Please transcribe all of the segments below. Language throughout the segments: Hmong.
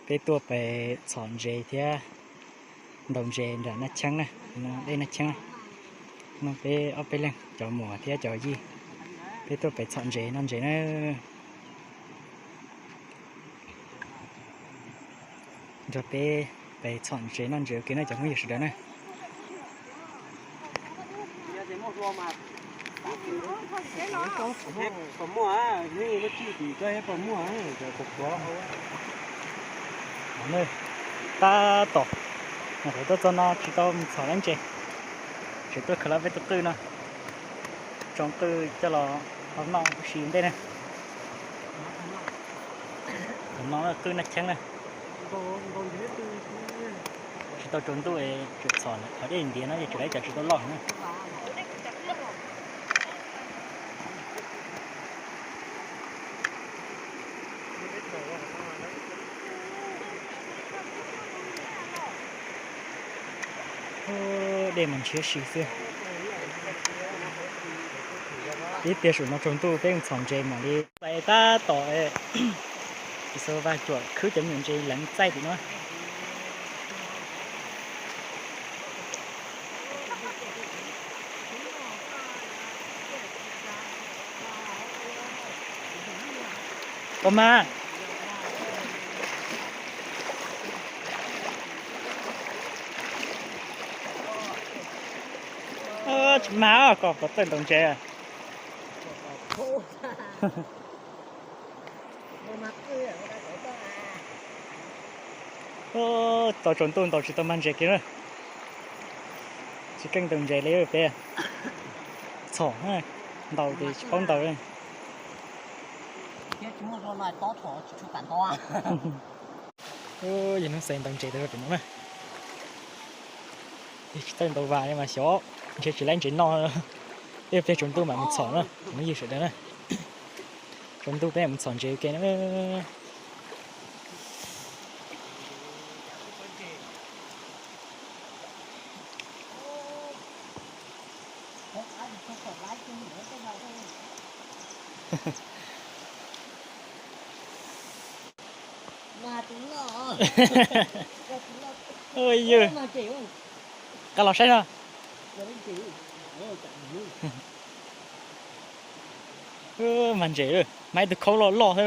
Peb tuaj pem txhom ntses thiab ntaus ntses nram Naj Cheeb na, dej Naj Cheeb na. No peb ob peb leeg cov muam thiab cov yij, peb tuaj pem txhom ntses noj ntses na. Nrog peb pem txhom ntses noj ntses ua ke na cov phooj ywg sawv daws na. Tab tom, no tuaj txog no tsis tau mus txhom lawm ntses, tseem tuaj khaws lawm peb tus qwj no, tsoo qwj coj los hau noj ua si ntej na. Tus no qwj Naj Cheeb na. Tsis tau tsaus ntuj es tseem txhom qhov dej ntiav no ces tseem lawv cas tsis tau loj na. Dej mas ntshiab si xwb. Ib pliag saum no tsaus ntuj peb mus txhom ntses mam li tab tom. Tsis xav vaj cuam khwb cov me nyuam ntses leev txaij tim no. Ua mas, tsis mag koj puas txawj ntaus ntses? Tau tsaus ntuj ntaus tsis tau mag ntses kiag na. Tsis keej ntaus ntses li peb. Txhom, ntaus ces tsis paub ntaus li. Yog hnub xaus ntaus ntses rau pem no na. Tsis txawj ntaus vas li mas xyov, ntshe tsis laib ntses noj. Ib pliag tsaus ntuj mam mus txhom na, phooj ywg sawv daws na. Tsaus ntuj peb mam mus txhom ntses ua ke na. Yog, qab los saib no. Mag ntses, mag ib tug khaub loj loj xwb.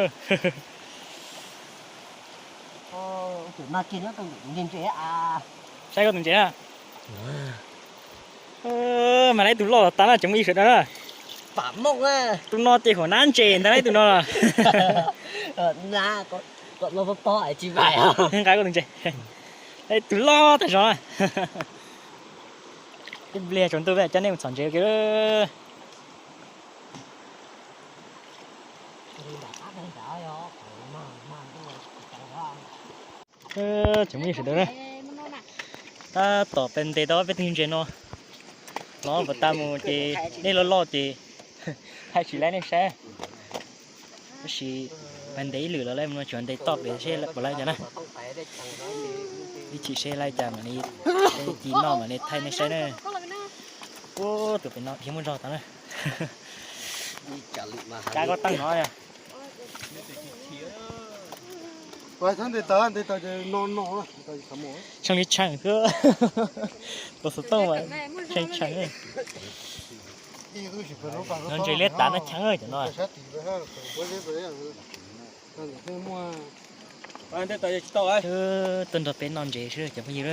Saib koj tus ntses na. Mag lawv ib tug loj tas na cov phooj ywg sawv daws na. Tus no ces huam nab ntses ntag na tus no. Nqa koj tus ntses. Ib tug loj tag zog na. Ib pliag tsaus ntuj peb coj nej mus txhom ntses ua ke. Cov phooj ywg sawv daws na, tab tom peb ntes tau peb tug ntses no, los puas tau mus ces dej loj loj ces thaij tsis laib nej saib. Tab sis peb ntes ib lwm los lawm no tseem ntes toj pem seb puas laib cov na. Ib chim seb laib cas mam li, peb ci noj mam li thaij nej saib na. Ub, tus pem no dhia muaj zog tas na. Cab koj teej no. Tshee li tshee xwb, tus xov tooj mas tshee tshee. Ntaus ntses liab tav Naj Cheeb cov no. Tuaj nrog peb noj ntses xwb cov phooj ywg.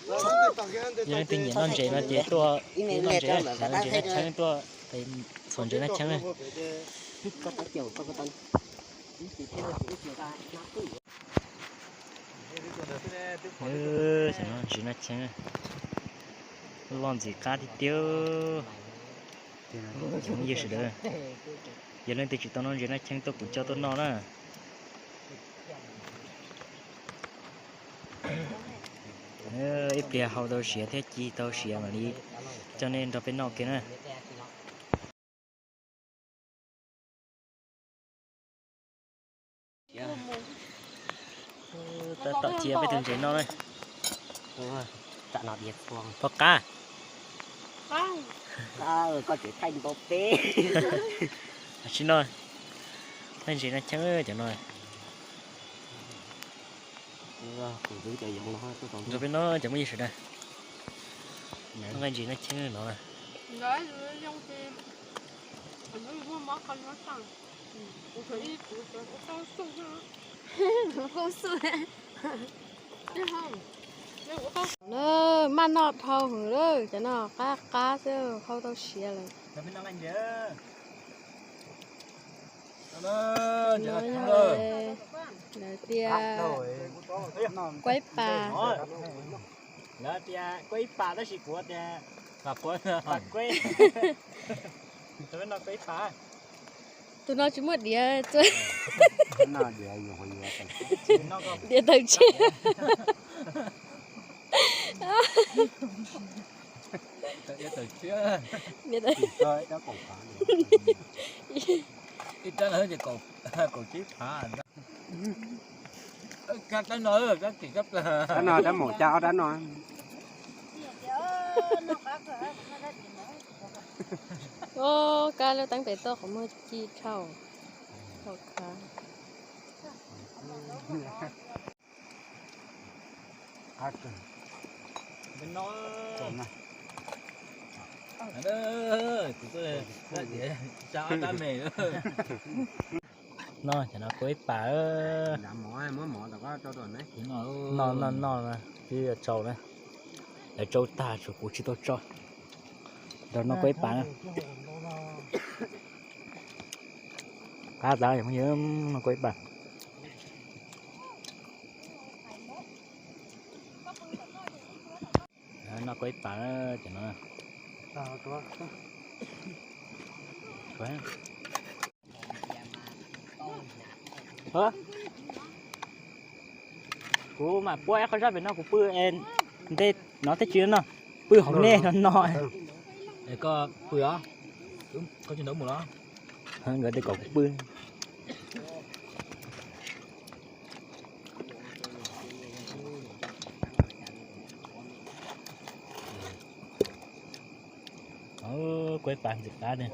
Yog leej twg nyiam noj ntses no ces tuaj noj ntses, noj ntses Naj Cheeb tuaj txhom ntses Naj Cheeb. Cov no ntses Naj Cheeb loj ntxim qab tiag tiag. Cov phooj ywg sawv daws, yog leej twg tsis tau noj ntses Naj Cheeb tuaj kuv coj tuaj noj na. Ib pliag hau tau siav thiab ci tau siav mam li coj nej nrog peb noj kiag na. Tab tom cia peb tus ntses noj na. Pom qab. Tsis no, thaij ntses Naj Cheeb cov no. Ntxuav peb no cov phooj ywg sawv daws. Nqaij ntsis nqaij cheeb no na. Maj noj dhau heev lawm, cov no qab qab xwb hau tau siav lawm. Lawv tias kuaib pas. Lawv tias kuaib pas tab sis kuv tias pas kuaib, pas kuaib. Tus no kuaib pas. Tus no tsis muaj diav, diav tawm tshiab. Ib rab no ces kaum tsib phav. Kab rab no, kab tim kab plag. Kab no rab maum caj ob rab no. Kab lub teeb pem toj qhov muag ci dhau. No cov no kuaib pas. No no no, twb yuav tsau na. Lawv tsau tag tshuav kuv tsis tau tsau. Nrog no kuaib pas na. Qab tas, no kuaib pas. No kuaib pas cov no. Kuv mam puab ib qho zaj pem no kuv pw ntej no teb tsis no, pw hauv nej no no. Koj pw os, koj tsis ntaub mus los? Nkawd tias kom kuv pw. Kuaib pas ntxim qab ne.